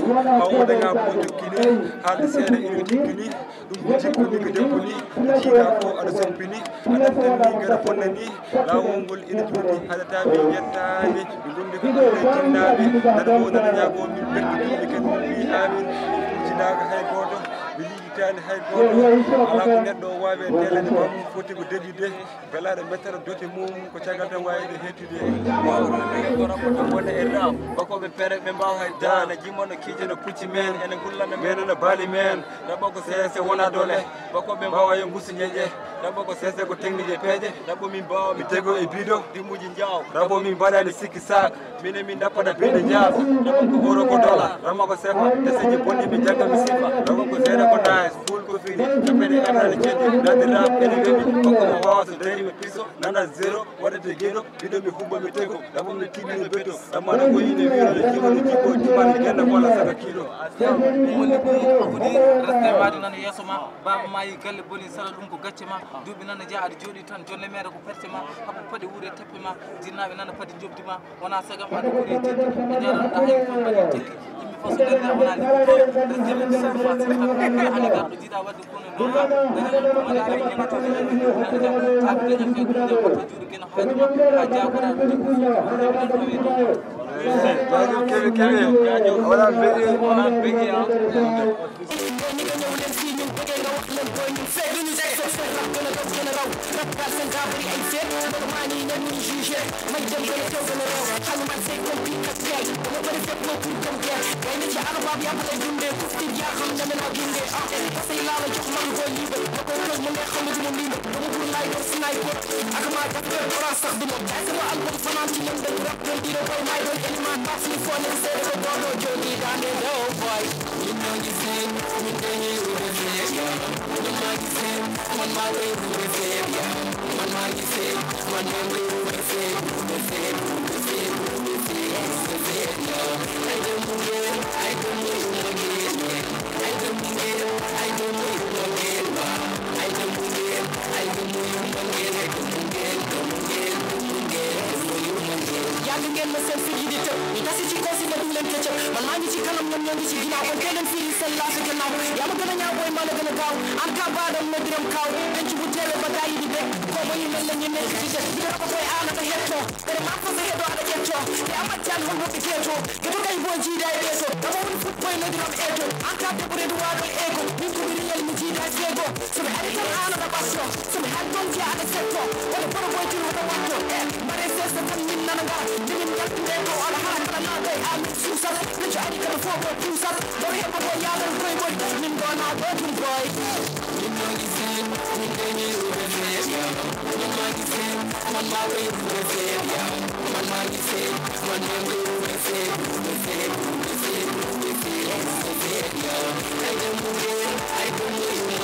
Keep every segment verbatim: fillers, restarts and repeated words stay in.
Ɓaawo daga mo jokkini, haalde seeɗa ina jikkini. Ɗum ko jikku ni, ko debbo ni, ko jiiɗa ko aɗa sompini. Aɗa anndi gara fonna ni, laawol ngol ina juuti. Haɗata min yettaani, min ngondi ko Allah e jinnaaɓe. Nana o nana ñaago, min berki juuɗe kadi, min mbi amin. Min jinaaka hay gooto, min liƴitaani hay gooto. Alaa ko neɗɗo waawi e teelede, ma ɗum foti ko deƴude. Belaaɗo mettata dote mum, ko caggal tan waawde heedtude. Wawrude ko rabbude wonde e ram. Bako ɓe pere ɓe mbawa hay dana. Jimmono kiije no pucci men, ene gullana men, ene baali men. Rabbo ko sese wona dole. Bako ɓe mbawa yo ngusu ñeñe. Rabbo ko sese ko technique e peeje. Rabbo min mbawa mi tego e bido. Dimuji njaw. Rabbo min mbaɗani sikki sak. Mine min dappata bene njaas. Rabbo ko oro ko dola. Rabbo ko sefa. Deseji bonni mi jagga mi sifa. Rabbo ko zero ko nice. Full ko fini. Cappede arnani cedde. Nadi rap ene webi. Bako mo wawa so dari mi piso. Nana zero. Waɗete geɗo. Bido mi humba mi tego. Rabbo mi tiɓi mi beto. Ramana ko yine wiro le jibo le jibo. Jimani genna wala saka kilo. Umoni ko fudi. Reste madu nan yeso ma. Baba mayi galle boni sala ɗum ko gacce ma. Duuɓi nana jeya aɗa jooɗi tan jonne mere ko perte ma. Haɓu paɗe wuure teppe ma. Jinnaaɓe nana paɗe njoɓdi ma. Wona sagam aɗa ɓuri jidde. Ɓe njaranɗa hay ko mbaɗi tekki. Yimɓe fof so ngardi a wona liggotooɗo. Reste ma ɗum ko fasi. Ani garɗo jiiɗa wadde kono ɗum kam. Daña ɗum ko mbaɗa hay ñande to daña ɗum. Aɗa daña kay ko jam wata juuɗe geno haaju ma. Ha jaagoɗa ɗum. Jaajëf kebe kebe. Wala mbege. Wala mbege ah. Ni nga ñëw leen fii ñun bëggee nga wax leen booy ñun fekk ñu teg sa fekk rab gën a daw gën a raw rab gaal seen daa bëri ay fekk loolu maa ngi ñan ñu jugé may dem gën a teew gën a raw xalu man say kon bii ak teel dama bëri fépp moo pour dem guerre waaye na ci arabab yàpp lay dundee ku fi yaa xam ñame naa gindee ah parce que laa la jox man boo libre ma koy tëj mu neex xam ne du ma libre dama bur laay doon sniper ak maa def kër orange sax du ma jaay sama album fanaan ci lëndëm rap doon di la koy may doon élément baax suñu foo nekk seede ko booloo jógi daane doo boy Ñun ñoo ngi fépp, ñun dañuy ruube fépp, yeah. Ñun maa ngi fépp, man maa koy ruube fépp, yeah. Man maa ngi fépp, man maa koy ruube fépp, ruube fépp, ruube fépp, ruube fépp, ruube fépp, yeah. Ay doomu ngeen, ay doomu yu ma ngeen, yeah. Ay doomu ngeen, ay doomu yu ma ngeen, waaw. Ay doomu ngeen, ay doomu yu ma ngeen, ay doomu ngeen, doomu ngeen, doomu ngeen, doomu yu ma ngeen. Yàgg ngeen ma seen fit yi di tëb, ñu tasi ci kaw si ma dugg leen këccëg. Man maa ngi ci kanam, ñoom ñoo ngi ci ginnaaw, kon tey leen fii seen laata gannaaw. Yaa ma gën a ñaaw booy, maa la gën a gaaw. En cas ba dam na diram kaaw, denc bu teewee ba gars yi di bég. Booba ñu mel na ñu nekk ci dëkk bi, dama koy aana te xettoo. Bere maa fas a xeddoo ada jettoo, te amat jaan hol boobu jeetoo. Geto kay boo jiidaay ɓeeto, dama woni fof boy no diram eeto. En cas debbo redu waɗo eego, min ko mi riyal mi jiidaay feego. So mi ari tan aana na ɓatto, so mi hari toon jeya ada setto. Woni bono boy tiri hoto watto, eh. Mare sesa tan min nana ngara, minin njaltinde ko ala hara kala na doy amin susat. Min so ari kala fof ko pusat, doro heɓa ko yagal koye moy. Min gona ɗo tum boy. Min nogi sen, min deni ruɓe feeɓya. Min nogi sen, man ma ɓe ruɓe feeɓya. Man ma gi sen, man ma ɓe ruɓe feeɓ, ruɓe feeɓ, ruɓe feeɓ, ruɓe feeɓ, ruɓe feeɓya. Ay dem mu ngeen, ay dem mu ngeen.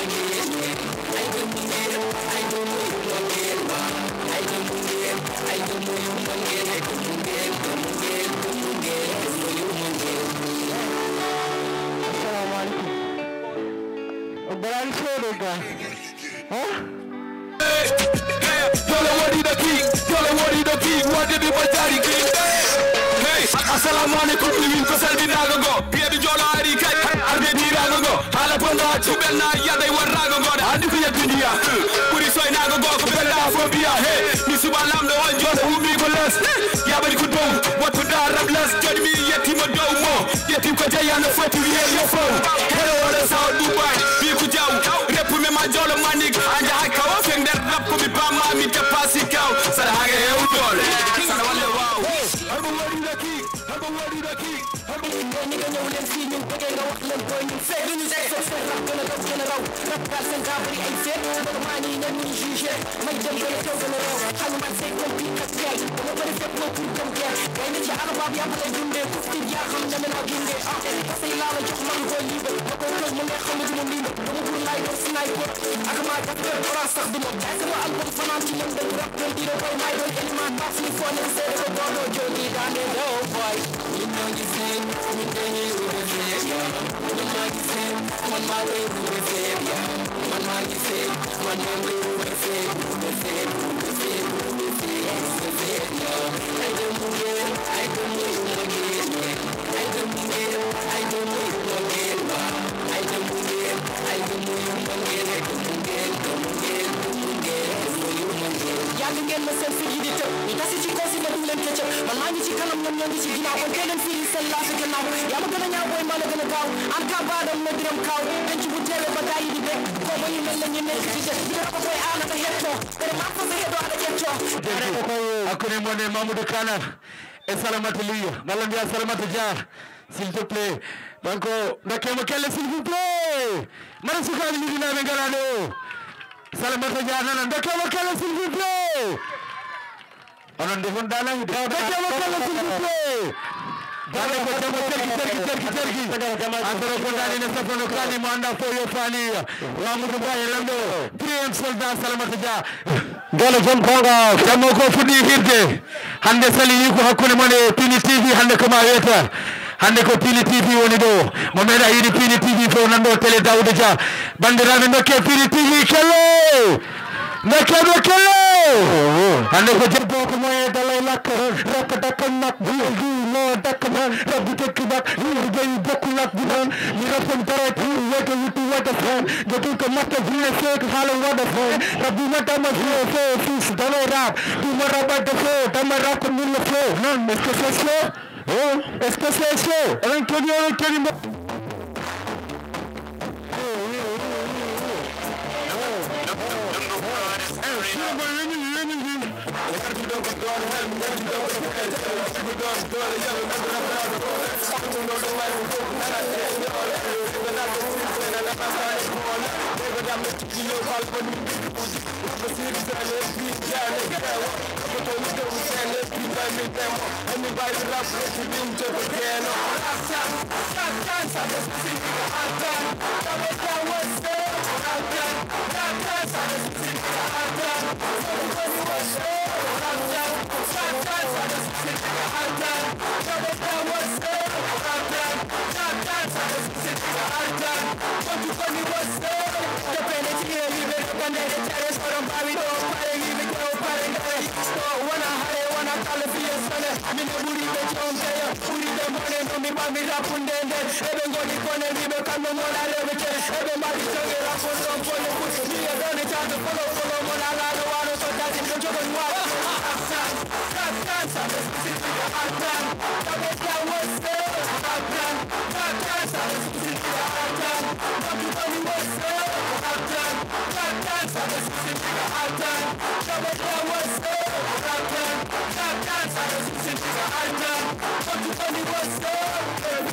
Assalamu alaikum. Ibrahim Sodo ga. Huh? Dole woni ɗo king, dole woni ɗo king, wonde mi ɓoytaari king. Hey, assalamu alaikum, min ko salminago go. Piyeɗo jolo ari kay, arde dirago go. Hala bonga cuɓel na yaday warrago go. Andi ko yeddi ndiya. Ɓuri soynago go ko bella fo mbiya. Hey, mi suɓa lamɗo on jolo ummi ko les. Yaɓani ko dow, watto da rab les. Joni mi yettima dow mo. Yetti ko jeyano foti wiye yo fow. Hero wala saw Dubai. Bi ko jaw. Repu me ma jolo manik. Anja haka o feng der rap ko mi bama mi tapasi kaw. Sara hage e udole. Sara wala wow. Hey, I'm a worry lucky. I'm a worry lucky. Ni nga ñëw leen fii ñun bëggee nga wax leen booy ñun fekk ñu teg sa fekk rab gën a daw gën a raw rab gaal seen daa bëri ay fekk loolu maa ngi ñan ñu jugé may dem gën a teew gën a raw xalu man say kon bii ak teel dama bëri fépp moo pour dem guerre waaye na ci arabab yàpp lay dundee ku fi yaa xam ñame naa gindee ah parce que laa la jox man boo libre ma koy tëj mu neex xam ne du ma libre dama bur laay doon sniper ak maa def kër orange sax du ma jaay sama album fanaan ci lëndëm rap doon di la koy may doon élément baax suñu foo nekk seede ko booloo jógi daane doo boy Ñun ñoo ngi fépp, ñun dañuy ruube fépp, yeah. Ñun maa ngi fépp, man maa koy ruube fépp, yeah. Man maa ngi fépp, man maa koy ruube fépp, ruube fépp, ruube fépp, ruube fépp, yeah. Ay dem mu ngeen, ay dem mu ngeen, yeah. Ay dem mu ngeen, ay dem mu Ñoo ngi ci ginnaaw, kon tey leen firi seen laata gannaaw. Yaa ma gën a ñaaw, booy, maa la gën a gaaw. En tout cas, baadam na biram kaaw. Denc bu teewee ba gaa yi di bég. Koo ma ñu mel na ñu nekk di def. Bi dara ko koy aana ba hettoo. Dara maa ko sa heddoo ada hettoo. Hakkunde mon e Mamadou Kana e Salamata Liyo. Malla mbiya Salamata Dia, s'il te plaît. Donc, ndokkee mo kelle, s'il vous plaît. Mara sukaaɓe Medinaaɓe ngalaa ɗo. Salamata Dia nana, ndokkee mo kelle, s'il vous plaît. Onon de, on ɗaanani de. Ndokkee mo kelle, s'il vous plaît. Hannde ko jamma jergi, jergi, jergi, jergi. Andoro ko daani ne safono kaani mo annda fof yo faali. Mamoudou Ba e Lamɗo. Prix en soldat Salamata Dia. Doole jom gonga. Jamma ko fuɗɗi hirde. Hannde salini ko hakkunde mon e Pini T V, hannde ko ma wiyata. Hannde ko Pini T V woni ɗo. Mo meeɗa yiɗi Pini T V fof nan ɗo télé Daouda Dia. Banndiraaɓe, ndokkee Pini T V kelle. Ndokkee mo kelle. Hannde ko debbo ko moye dalay lakka. Rakka dakkan nak. Duno dakka man. Rabbi tekki bak. Duno jayi bokku nak. Dunan. Mi rafon dara. Duno wata wutu wata fan. Jotun ko matta. Duno sek. Hala wada fan. Rabbi mata ma. Duno fe. Fis. Dalay rap. Duma raba defo. Dama rap ko min le fo. Non, est-ce que c'est chaud? Oh, est-ce que c'est chaud? Eɗen keɗi, eɗen keɗi mbo- Eɓe ngoni kono wiɓe kamɓe mona rewɓe ke. Eɓe mbaɗi joge rapport ɗon pole foot. Miya ɗon e carte polo polo mona laano wano sottaji ɓe jogon wano. Rap dance, rap dance, aɓe sisi ɓe artan. Taɓe ya wose, artan. Rap dance, aɓe sisi ɓe artan. Maki boni wose, artan. Rap dance, aɓe sisi ɓe artan. Taɓe ya wose, artan. Rap dance, aɓe sisi ɓe artan. Maki boni wose, artan.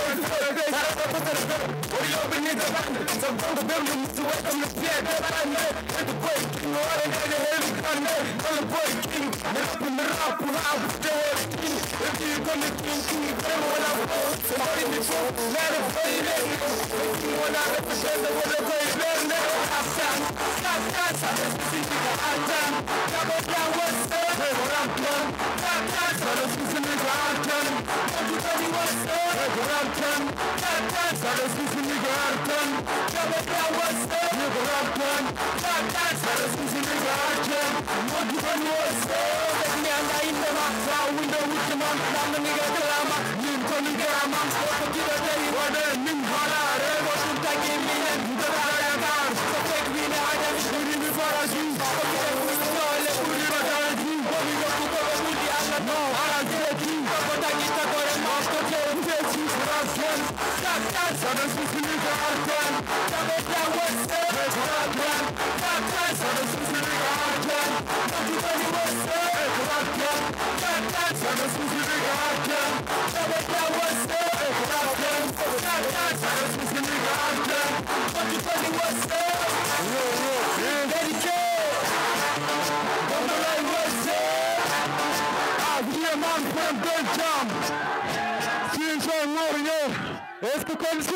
Est-ce que comme ça?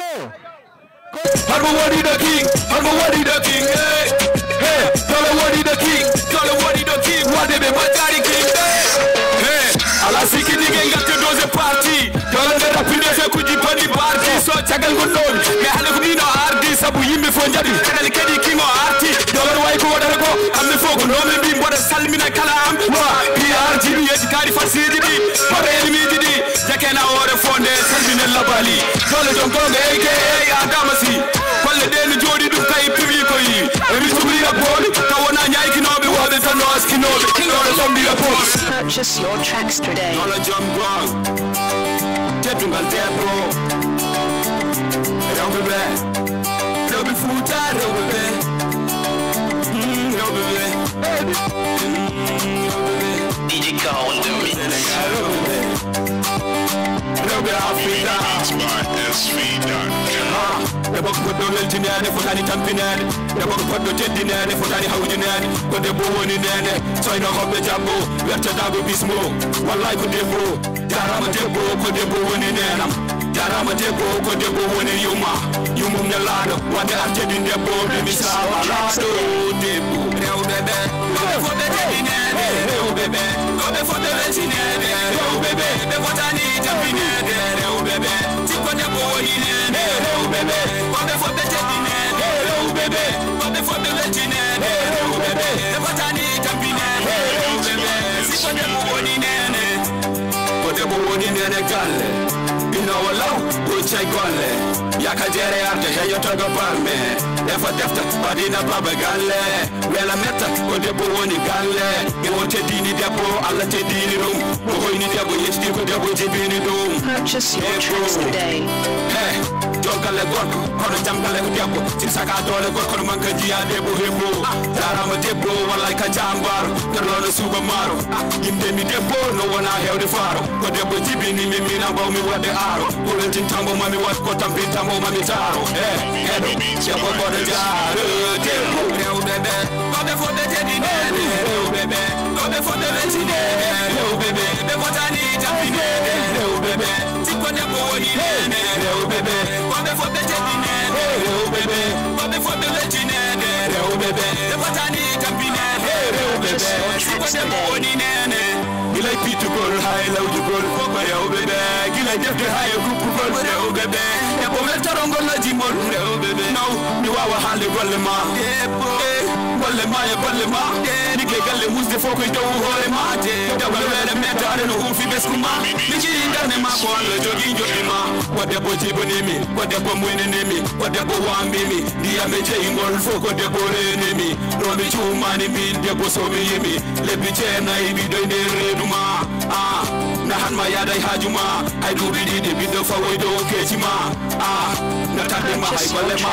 Harbo woni the king, harbo woni the king, hey. Hey, dole woni the king, dole woni the king, wade ɓe mbaɗaari king, hey. Hey, ala sikki nigga ngarte dose party. Dole nde rapide fe kuji pandi party. So cagal ngon ɗon, mais hande ko mino ardi, sabu yimɓe fof njaɓi. Kadali kadi king o arti, dole wayi ko waɗata ko, kamɓe fof ko noon ɓe mbi mboɗo salmina kala am. Wa, P R G mi yetti kadi fasiji ɗi, mboɗo ennemi ji ɗi. Jakena hoore fonde salminen labali. Dole jom gonga A K A Adama Sy. Kolle ɗe no jooɗi ɗum kay public o yi. E mi sukri e booli. Taw wona ñaykinoɓe woɓe tan no Finooɓe, finooɓe, Gambia Boss. Purchase your tracks today. Dola jom gol. Teddungal debbo. Rewɓe ɓe. Rewɓe Fuuta, rewɓe ɓe. Mm, rewɓe ɓe. Mm, rewɓe ɓe. D J Kawon the Mix. Senegal, rewɓe ɓe. Rewɓe Afrika. Beats by S V Duncan. Ah, debbo ko poɗɗo weltineede, fotaani tampineede. Debbo ko poɗɗo teddineede, fotaani hawjineede. Ko debbo woni neene, soyno hoɓɓe jabbo, wertedaago bismo. Wallaay ko debbo, jaaraama debbo, ko debbo woni neenam. Jaaraama debbo, ko debbo woni yumma. Yummum nelaaɗo, wonde artedin debbo, ɓe mi saama laaɗo debbo. Rewɓe ɓe, ko ɓe fof ɓe teddineede, rewɓe ɓe, ko ɓe fof ɓe weltineede, rewɓe ɓe, ɓe fotaani tampineede, rewɓe ɓe, si ko debbo woni neene, rewɓe ɓe, ko ɓe fof ɓe teddineede, rewɓe ɓe, ko ɓe fof ɓe weltineede, rewɓe ɓe, ɓe fotaani tampineede, rewɓe ɓe, si ko debbo woni neene. Ko debbo woni neene galle, inoowo law, huccay golle, yaka jeere arde heñotogo parme, defa defta, ɓadina baba galle, wela metta, ko debbo woni galle, ɓe o teddini debbo, Allah teddini ɗum, o hoyni debbo, yettidi ko debbo jibini ɗum. Purchase your tracks today. He, joom galle gorko, kono jam galle ko debbo, sibsaka doole gorko no manka jiya debbo hebbo. Jarama debbo, wallay ka jambar, ka ɗo no suuba maaro. Yimde mi debbo, no wona hewde faaro. Ko debbo jibini mi, mina mbawmi wadde aaro. Ko weltintambo mami wad, ko tampintambo mami taaro. Eh, heɗo, debbo mboɗo jaaro, debbo. Rewɓe ɓe, ko ɓe fof ɓe teddineede. Rewɓe ɓe, ko ɓe fof ɓe weltineede. Rewɓe ɓe, ɓe fotani tampineede. Rewɓe ɓe, si ko debbo woni neene. Rewɓe ɓe, ko ɓe fof ɓe teddineede. Rewɓe ɓe, ko ɓe fof ɓe weltineede. Rewɓe ɓe, ɓe fotani tampineede. Rewɓe ɓe, si ko debbo woni neene. Gilay pittugol haa e lawjugol, fof ko rewɓe ɓe. Gilay defde haa e kuppugol, rewɓe ɓe. Debbo weltorongol lajimol, rewɓe ɓe. Naw, mi waawa haalde golle ma. Debbo, eh, golle ma e balle ma. Ligge galle musde fof koye dow hoore ma. Debbo, dewgal weere metaare no huufi ɓesngu ma. Mi jiri darnde ma ko Allah jogii njoɓdi ma. Ko debbo jibini mi, ko debbo muynini mi, ko debbo wambi mi. Ndiyam e jeyngol fof ko debbo reeni mi. No mi juumani min debbo so mi yimi. Lebbi jeenayi ɓiɗɗo e nder reedu ma. Ah, na han ma yaada e haaju ma. Hay duuɓi ɗiɗi ɓiɗɗo fawoy dow keeci ma. Ah, na tarde ma hay golle ma.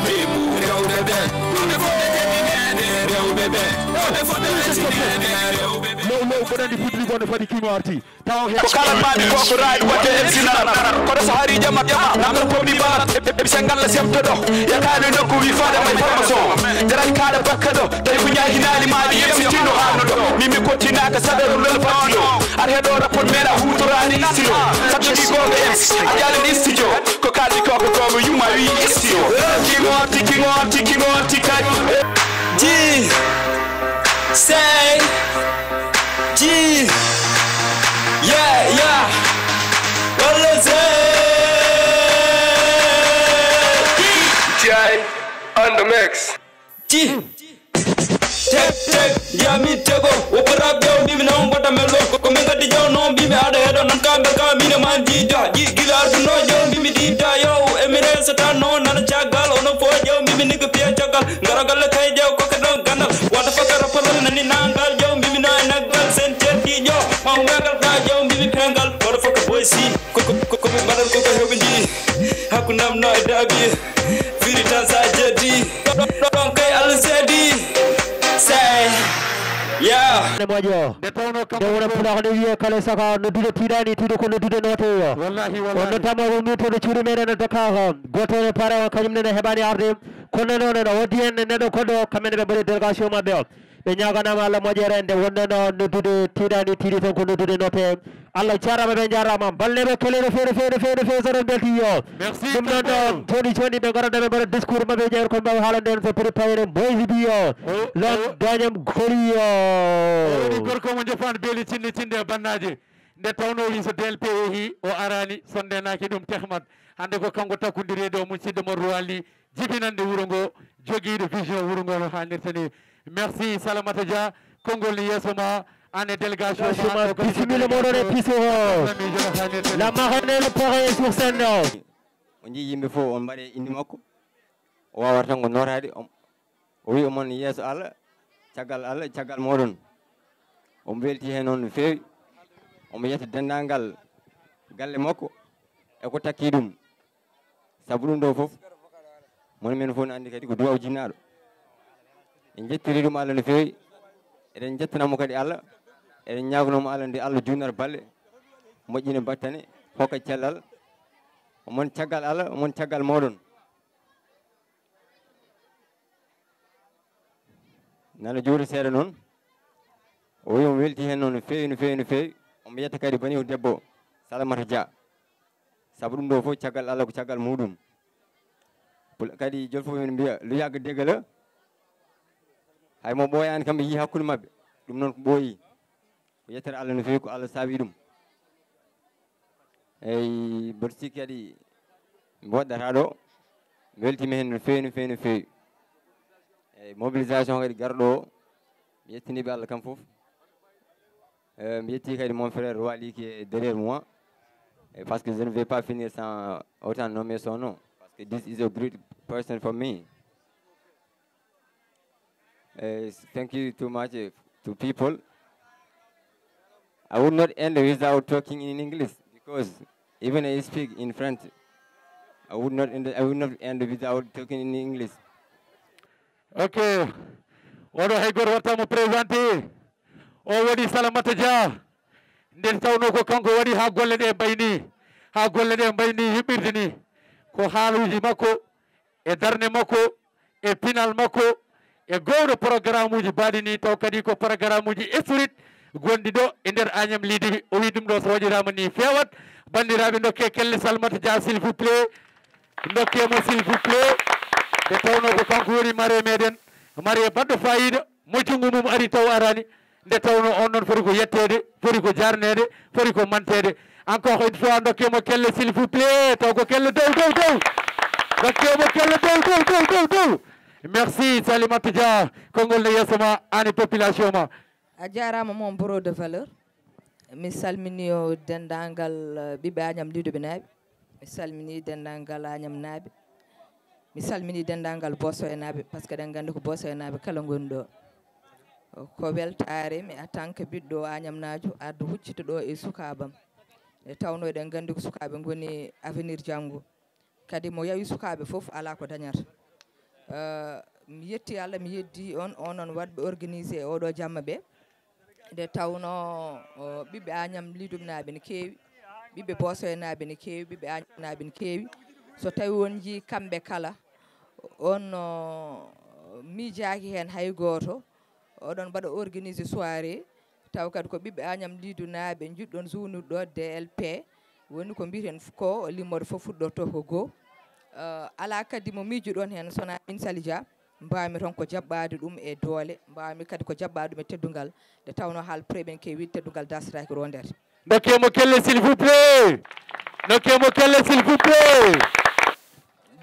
Debbo. Rewɓe ɓe, rewɓe fof ɓe teddineede. Rewɓe ɓe, rewɓe fof ɓe weltineede. Rewɓe ɓe. Low, low, mboɗo anndi public o no fadi kimo arti. Ko kalan maami ko ko raay waɗde M C nanat. Kono so hari jama jama, namdal pombi balat. M C ngalla semtoɗo. Yakaani nokku wi faade may formation. Jarani kaɗa bakka ɗo. Tawi ko ñaaginaali maaɗi M C tinno haarno ɗo. Min mi kottinaaka saɗa ɗum lol fatti ɗo. Ar heɗo rapport meɗa huutoraade istino. Saɗɗo mi goonga M C. A jaalani studio. Ko kalmi ko ko goonga yumma wi istino. King on, king on, king on, king on. G. Say. G. Yeah, yeah. Walla say. G I on the mix. G. Tek, tek, yami tego. Woppa rap yo, mbimi non bota melo. Ko, ko min gaddi jaw non, mbimi aɗa heɗo nan kamɓe ka, mine man jiida. Ji, gila arduno jaw, mbimi diida yo. Emine satan non, nana caggal, ono fo jaw, mbimi nigga piya caggal. Ngara galle kay jaw, ko ke ɗon gandal. Wata faka rapalal, nani nangal jaw, mbimi no e naggal, sen certi jaw. Man wegal ka jaw, mbimi pengal. Wata faka boy si, ko, ko, ko, ko ɓe mbaɗan ko ko heɓi ndi. Hakkunam no e daabi. Firi tan sa jeddi. Ɗon, ɗon, ɗon kay Allah seedi. Say. Yeah. Ne moƴƴo. Nde tawno kam nde wona pulaar ne wiye kala saka noddude tiiɗaani, tiiɗo ko noddude nooteeyo. Wallahi, wallahi. On noddama ko noddude cuuɗi meɗen no Dakar. Gooto e pare on kañum nene heɓaani arde. Kono noon no waddi heen neɗɗo koɗo kamɓe ne ɓe mbaɗi délégation maɓɓe o. Ɓe ñaaganaama Allah moƴƴere nde wonnono noddude tiiɗaani, tiiɗi tan ko noddude noote. Allah jaaraama, ɓe njaaraama. Balneeɓe keleeɗe feere, feere, feere, feere, so ɗon mbelti yo. Merci. Ɗum noon, beaucoup. Jooni, jooni ɓe ngara ɗo ɓe mbaɗa discours maɓɓe, ƴeewen ko mbawi haalande en so prépare Boys Bio. Oh, Lon oh. Gagnam Koli yo. O woni gorko mo njofaan beeli cinni cinde e bannaaje. Nde tawno wi so D L P yehi, o araani, so ndenaaki ɗum tehmat. Hannde ko kanko takkondiri ɗo, musidɗo mo Ruwali. Jibinande wuro ngo, jogiiɗo vision wuro ngo no haanirta ni. Merci Salamata Dia, konngol ni yeeso ma, an e délégation ma. Bisimilla moɗon e piso o. La marraine est parée sur scène. O njii yimɓe fof, on mbaɗe inde makko. O waawata tan ko nootaade, o, o wi omon yeeso Allah. caggal Allah, caggal mooɗon. Omo welti heen noon no feewi. Omo yetta denndaangal galle makko e ko takki ɗum. Sabu ɗum ɗo fof, moni men fof no anndi kadi ko duwaw jinnaaɗo. En njettiri ɗum Allah no feewi. Eɗen njettanamo kadi Allah. Eɗen ñaagunoo mo Allah nde Allah juunata balle, moƴƴina battane, hokka cellal. Omon caggal Allah, omon caggal mooɗon. Nana juuta seeɗa noon. O wi omo welti heen noon no feewi, no feewi, no feewi. Omo yetta kadi baniw debbo Salamata Dia. Sabu ɗum ɗo fof caggal Allah ko caggal muɗum. Pul-, kadi jol fof min mbiya lu yàgg dégg la. Hay mo ɓooyaani kam ɓe yii hakkunde maɓɓe. Ɗum noon ko ɓooyi. Ko yettere Allah no feewi ko Allah saabi ɗum. Eyi, mboɗo sikki kadi mi woɗɗata ɗo. Mi weltima heen no feewi, no feewi, no feewi. Eyi, mobilisation kadi garɗo o, mi yettiniɓe Allah kam fof. Euh, mi yetti kadi mon frère Wali qui est derrière moi. Et parce que je ne vais pas finir sans autant nommer son nom. Parce que this is a great person for me. Uh, thank you too much uh, to people. I would not end without talking in English because even I speak in French, I would not end, I would not end without talking in English. Ok. Oɗo hay goto wattamo présenté. O woni Salamata Dia. Nden tawno ko kanko waɗi ha golle ɗe mbayni, ha golle ɗe mbayni yuɓɓirde ni. Ko haaluji makko e darnde makko e pinal makko e gowɗo programme uji baɗi ni, taw kadi ko programme uji historique gonɗi ɗo e nder Agnam Lidibi. O wi ɗum ɗo so waɗirama ni fewat. Bandiraɓe, dokke kelle Salamata Dia, s'il vous plaît. Dokke mo, s'il vous plaît. Nde tawno ko kanko woni mare meɗen, mare baɗɗo fayida, mo junngo mum ari taw arani. Nde tawno on noon foti ko yettede, foti ko jarnede, foti ko mantede. Encore une fois, dokke mo kelle, s'il vous plaît. Taw ko kelle dow, dow, dow. Dokke mo kelle dow, dow, dow, dow, dow. Merci Salimata Dia. Konngol ne yeeso ma, an e population ma. A jaaraama, mon bro de valeur. Mi salmini o denndaangal, eh, ɓiɓɓe Agnam Lidoɓe naaɓe. Mi salmini denndaangal Agnam naaɓe. Mi salmini denndaangal Boosoya naaɓe, par ce que eɗen nganndi ko Boosoya naaɓe kala ngoni ɗo. Ko weltaare mi, en tant que ɓiɗɗo Agnamnaajo, arde huccita ɗo e sukaabam. Nde tawnoo eɗen nganndi ko sukaaɓe ngoni avenir janngo. Kadi mo yawi sukaaɓe fof, alaa ko dañata. Eh, mi yetti Allah, mi yeddi on, onon waɗɓe organisé oɗo jamma ɓe. Nde tawnoo, o, ɓiɓɓe Agnam Lidoɓe naaɓe ne keewi, ɓiɓɓe Boosoya naaɓe ne keewi, ɓiɓɓe Agnam naaɓe ne keewi. So tawi on njii kamɓe kala, on, o, miijaaki heen hay gooto. Oɗon mbaɗa organisé soirée, taw kadi ko ɓiɓɓe Agnam Lido naaɓe njiɗɗon juwnude ɗo D L P. Woni ko mbiten f-, ko limore fof fuɗɗorto ko goo. Eh, alaa kadi mo miijuɗon heen, so wonaa min Sali Dia, mbaawmi toon ko jaɓɓaade ɗum e doole, mbaawmi kadi ko jaɓɓaade ɗum e teddungal, nde tawnoo haal pre ɓen kewi wiide teddungal daasetaake ronderde. Dokke mo kelle, s'il vous plaît. Dokke mo kelle, s'il vous plaît.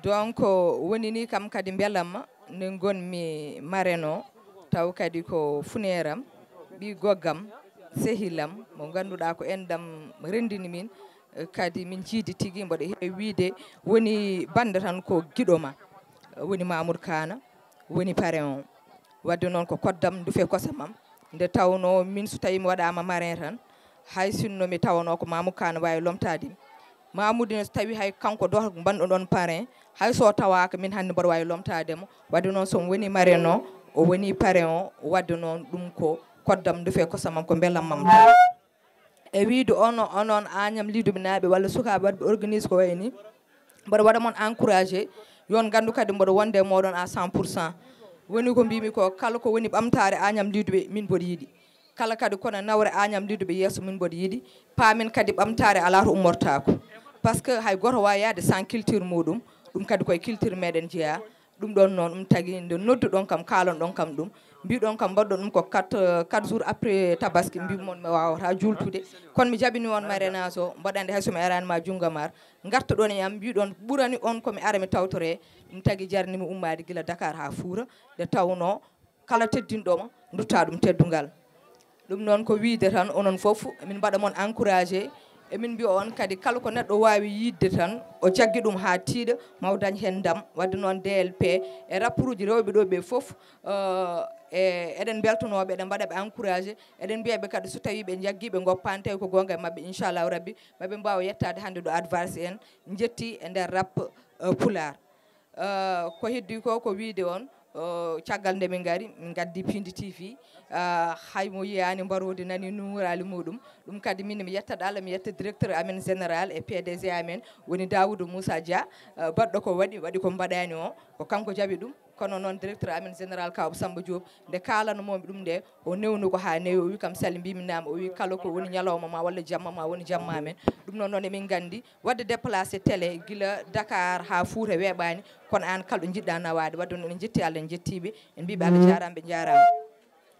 Donc, woni ni kam kadi mbelamma nde ngonmi marraine o, taw kadi ko funeeram, ɓii goggam, sehilam, mo ngannduɗaa ko enɗam renndini min, eh, kadi min njiidi tigi, mboɗo heewi wiyde woni bannde tan ko giɗo ma, woni Mamoudou Kana, woni parrain o. Wadde noon ko koddam ndufe kosam am, nde tawnoo min so tawii mi waɗaama marraine tan, hay sinno mi tawanoo ko Mamoudou Kana waawi lomtaade mi. Mamoudou ne so tawii hay kanko dooto mbanɗo ɗoon parrain, hay so tawaaka min hannde mboɗo waawi lomtaade mo. Wadde noon so mi wonii marraine o, o wonii parrain o, wadde noon ɗum ko koddam ndufe kosam am, ko mbelamma am tan. E wiyde on, onon Agnam Lidoɓe naaɓe walla sukaaɓe waɗɓe organisé ko wayi nii, mboɗo waɗa mon encouragé, yo on nganndu kadi mboɗo wonde e mooɗon à cent pour cent. Woni ko mbiymi ko, kala ko woni ɓamtaare Agnam Lidoɓe, min mboɗo yiɗi. Kala kadi ko nawre Agnam Lidoɓe yeeso, min mboɗo yiɗi. Paamen kadi ɓamtaare alaa to ummortaako. Par ce que hay gooto waawaa yahde sans culture muuɗum, ɗum kadi ko e culture meɗen jeyaa. Ɗum ɗoon noon, ɗum tagi nde nodduɗon kam, kaalonɗon kam ɗum, mbiɗon kam mbaɗɗon ɗum ko quatre, quatre jours après Tabaski, mbiɗ mon mi waawataa juultude. Kono mi jaɓini on marrainage o, mboɗo anndi hay so mi araani ma junngo maar, ngartoɗon e am, mbiɗon ɓurani on ko mi ara mi tawtore. Ɗum tagi jarni mi ummaade gila Dakar haa Fuuta, nde tawnoo kala teddinɗo ma, nduttaa ɗum teddungal. Ɗum noon ko wiyde tan, onon fof, emin mbaɗa mon encouragé, emin mbiya on kadi, kala ko neɗɗo waawi yiɗde tan, o jaggi ɗum haa tiiɗa, ma o dañ heen ndam. Wadde noon D L P e rapport uji rewɓe ɗo ɓe fof, eh, E eɗen mbeltonooɓe, eɗen mbaɗa ɓe encouragé, eɗen mbiya ɓe kadi so tawii ɓe njaggii, ɓe ngoppaani, tawi ko goonga e maɓɓe, inchallahu rabbi maɓe mbaawa yettaade hannde ɗo Advars en njetti e nder rap, eh, pulaar. Eh, ko heddi ko ko wiide on, eh, caggal nde min ngari, min ngaddi Pindi T V, eh, hay mo yiyaani mbaroodi nani nuuraali muɗum. Ɗum kadi min mi yettat Allah, mi yetta directeur amen général e P D G amen woni Daoudou Moussa Dia, eh, baɗɗo ko waɗi, waɗi ko mbaɗaani o, ko kanko jaɓi ɗum. Kono noon directeur amen général Kawba Samba Diop, nde kaalanoomi ɗum nde, o newnu ko haa newi, o wi kam Sali mbimi naam, o wi kala ko woni ñalawma ma walla jamma ma woni jamma amen. Ɗum noon noon emin nganndi waɗde déplacé télé gila Dakar haa Fuuta weeɓaani, kono aan kala ɗo njiɗɗa nawaade. Waɗde noon en njetti Allah, en njettiiɓe, en mbiiɓe Allah jaaraama, ɓe njaaraama.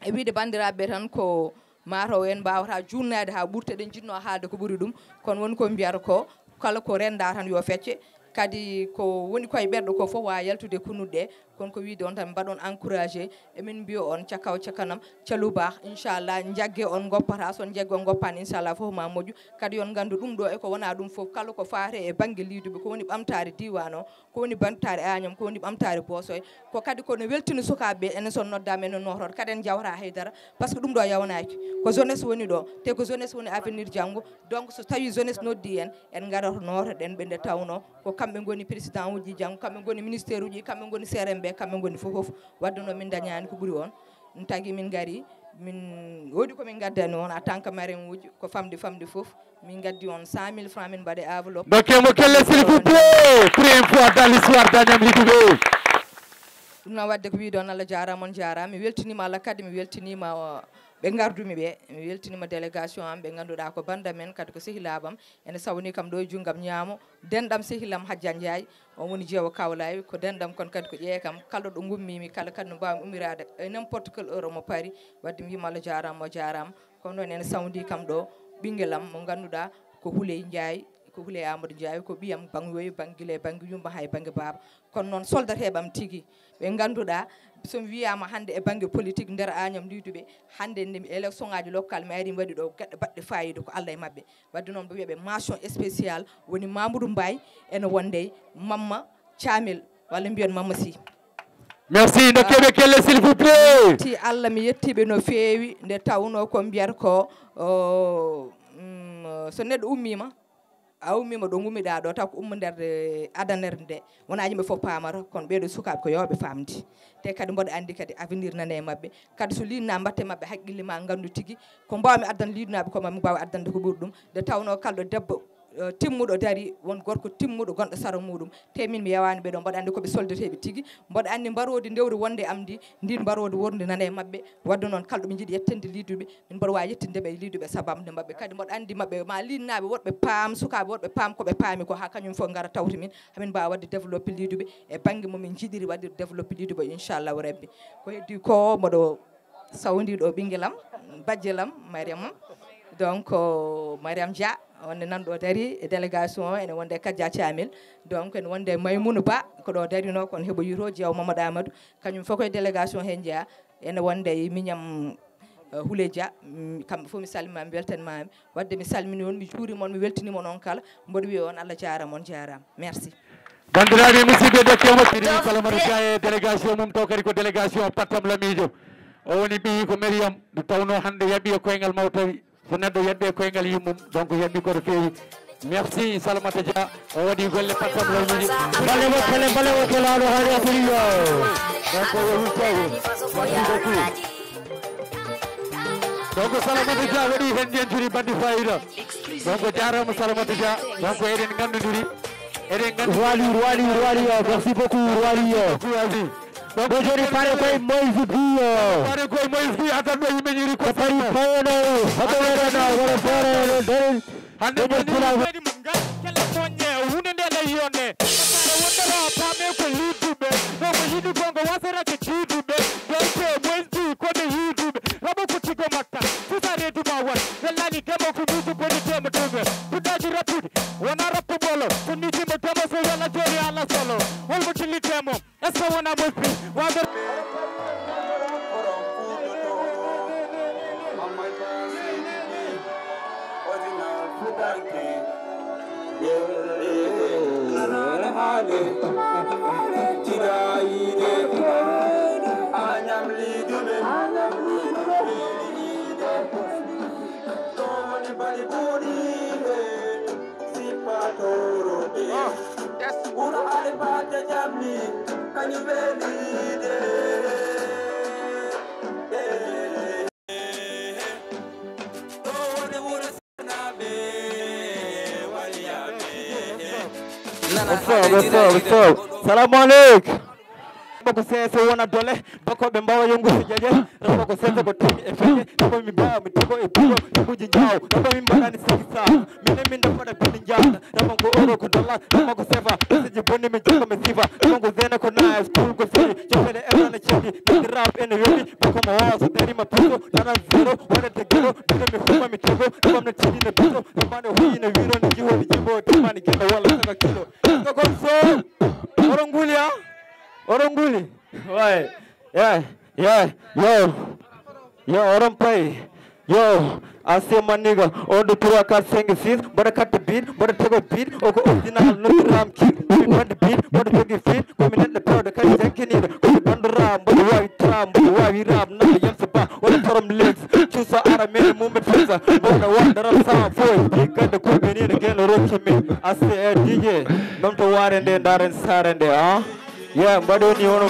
E wiide banndiraaɓe tan ko mataw en mbaawata juutnaade haa ɓurta, eɗen njiɗno haalde ko ɓuri ɗum, kono woni ko mbiyata ko kala ko rennda tan yo fecce, kadi ko woni koye ɓerɗe ko fof waawa yaltude e kunnuɗe ɗe. Kono ko wiide on tan mbaɗon encouragé, emin mbiya on cakaw cakanam, calu baax, inchallah, njagge on ngoppata, so on njagge on ngoppaani, inchallah, fof ma moƴƴu. Kadi yon nganndu ɗum ɗo e ko wona ɗum fof, kala ko faate e bannge liiduɓe, ko woni ɓamtaare diiwaan o, ko woni ɓamtaare Agnam, ko woni ɓamtaare Boosoy, ko kadi ko no weltini sukaaɓe ɓe, enen so noddaama enen noototo, kadi en njawata haydara, par ce que ɗum ɗo yawnaaki, ko jeunesse woni ɗo, te ko jeunesse woni avenir janngo. Donc so tawi jeunesse noddi en, en ngarata nootoɗen ɓe nde tawno ko kamɓe ngoni président uji janngo, kamɓe ngoni ministère uji, kamɓe ngoni C R M ɓe, kamɓe ngoni fof fof. Waɗde noon min ndañaani ko ɓuri on, ɗum tagi min ngari, min woodi ko min ngaddani on en tant que marraine uji, ko famɗi famɗi fof, min ngaddi on cent mille francs, min mbaɗe enveloppe. Dokkee mo kelle, s'il vous plaît. Première fois dans l'histoire d'Agnam Lidoubé. Ɗum noon waɗde ko wiide on, Allah jaaraama, on jaaraama. Mi weltiniima Allah kadi, mi weltiniima, uh, ɓe ngardumi ɓe. Mi weltiniima délégation am, ɓe ngannduɗaa ko bannda men, kadi ko sehilaaɓe am. Ene sawni kam ɗo e junngam ñaamo, denɗam sehilam Hajja Ndiaye, on woni jeewo Kawlaay, ko denɗam kon kadi ko ƴeewe kam, kala ɗo ngummimi kala kadi no mbaawmi ummiraade e n'importe quelle heure omo paari. Waɗde mi wiima Allah jaaraama, o jaaraama. Kono noon ene sawndi kam ɗo ɓinngelam mo ngannduɗaa ko Huley Ndiaye, ko Huley Amadou Ndiaye, ko ɓiyam bannge weeyo, bannge gila e bannge yumma haa e bannge baaba. Kono noon soldateeɓe am tigi, ɓe ngannduɗaa, so mi wiyaama hannde e bannge politique nder Agnam Lidoubé, hannde nde mi élection ŋaaji local mi ari mi waɗi ɗo geɗe baɗɗe faayiida ko Allah e maɓɓe. Waɗde noon mbo wiyaɓe mention spéciale woni Mamoudou Mbaye, ene wonde Mamma Thiamel, walla mbiyon Mamma Sy. Merci, dokkee ɓe kelle, s'il vous plaît. Ti Allah mi yettiiɓe no feewi, nde tawno ko mbiyata ko, o, mm, so neɗɗo ummiima, a ummiima ɗo ngummiɗaa ɗo, taw ko ummo nder, eh, adanere nde. Wonaa yimɓe fof paamata, kono ɓeeɗo sukaaɓe ko yooɓe faamde. Te kadi mboɗo anndi kadi avenir nana e maɓɓe. Kadi so liinna mbatte maɓɓe haqqille ma nganndu tigi ko mbaawmi addan liidnaaɓe ko maɓɓe mbaawa addande ko ɓuri ɗum. Nde tawnoo kala ɗo debbo, eh, timmuɗo dari, won gorko timmuɗo gonɗo sara muɗum. Te min mi yawaani ɓe ɗo, mboɗo anndi ko ɓe soldateeɓe tigi. Mboɗo anndi mbaroodi ndewri wonde am ndi, ndin mbaroodi worndi nana e maɓɓe. Waɗde noon kala ɗo ɓe njiɗi yettande liiduɓe, min mboɗo waawi yettinde ɓe e liiduɓe sababu nde maɓɓe. Kadi mboɗo anndi maɓɓe ma liinnaaɓe woɗɓe paam, sukaaɓe woɗɓe paam ko ɓe paami ko haa kañum fof ngara tawti min. Hamin mbaawa waɗde développé liiduɓe e bannge mo min njiɗiri waɗde développé liiduɓe, inchallahu rabbi. Ko heddi ko mboɗo sawndi ɗo ɓinngel am, bajjel am, Mariama. Donc, Mariam Dia, on ne nan ɗo dari e délégation o, ene wonde Kadja Thiamel. Donc, ene wonde Maymouna Ba, ko ɗo darino, kono heɓo yiro jeewo Mamadou Amadou. Kañum fof koye délégation he jeeya. Ene wonde e miñam, eh, Houlé Dia, mm, kamɓe fof mi salmima, mi weltanimami. Waɗde mi salmini on, mi juurima on, mi weltanima on kala. Mboɗo wiya on Allah jaarama, on jaarama. Merci. Banndiraaɓe musidɓe, dokke moƴƴiri Salamata Dia e délégation mum, taw kadi ko délégation Pattam Lamiijo. O woni ɓiyi ko Mariam, nde tawnoo hannde yaɓi e koyngal mawtawi. So neɗɗo yaɓi e koyngal yummum, donc yaɓi ko no feewi. Merci Salamata Dia, o waɗi golle Pattam Lamiijo. Bale wokkele, bale wokkele, aɗo haali Afiriya. Donc o woni tawi. Merci beaucoup. Donc Salamata Dia waɗi heen njeñtudi baɗdi fayida. Donc jaaraama Salamata Dia. Donc eɗen nganndondiri. Eɗen nganndi. Roi Ly, Roi Ly, Roi Ly, merci beaucoup, Roi Ly. Merci beaucoup, Aziz. Donc ko joni pare koye Moïse Guy. Pare koye Moïse Guy, adan ɗo yimɓe ñiri ko pari payene, hoto werana, wala fore, dare. Hannde woni pula. Kala moññe, hunde nde lay yonde. Pare wondera, pame ko lidduɓe. Ɗo ko yiɗi gonga wasarake jiiduɓe. Doyte Moïse Guy, ko ɓe yiiduɓe. Rabo ko tigo makka. Fusa reedu ma wat. Wellani demo ko musu ko ni demo demo. Puɗɗaaji rappude. Wona rappu ɓolo. So mi jimo demo so wela joni ala solo. Holmo tilli demo? Est-ce que wona mofti? Wawde. What's up, what's up, what's up? Salamu alaikum. Boko sese wona dole, boko ɓe mbawa yongude jeje. Rabo ko sese ko tami e feje, rabo mi mbawa mi togo e bugo, rabuji njaw, rabo mi mbaɗani sigi sa. Minen min dafaɗa bini jam, rabo ko oro ko dollar, rabo ko sefa. Siji bonni mi jokko mi sifa, rabo ko zene ko nice, cool ko seri, jofele erana cedi, nandi rap ene yoni, boko mo wawa so dari ma puso, nana zero, waɗa te gero, bino mi huma mi togo, rabo mi tidi na bito, rabo ne huyi na wiro, na jiwo, na jibo, tamani genda wala saka kilo. Saka kon so, oro nguli ha? Oro nguli? Ouais. Yeah, yeah, yo. Yo, oɗon pay. Yo, I say my nigga, on the trois, quatre, cinq, six, mboɗo katta beat, mboɗo tego beat, oko original, no ram kid, mi bandi beat, mboɗo jogi fit, komi neɗɗo pewɗo kadi jankiniɗo, komi bandora, mboɗo wawi tra, mboɗo wawi rap, naɓe yamsa ba, wala torom legs, cuusa ara mene mumɓe fesa, mboɗo wonda rap sama foy, big ganda koɓe ni no geno rokki min, I say, eh, D J, ɗum to ware nde, ndaren sare nde, ah? Yeah, mbaɗo ni hono.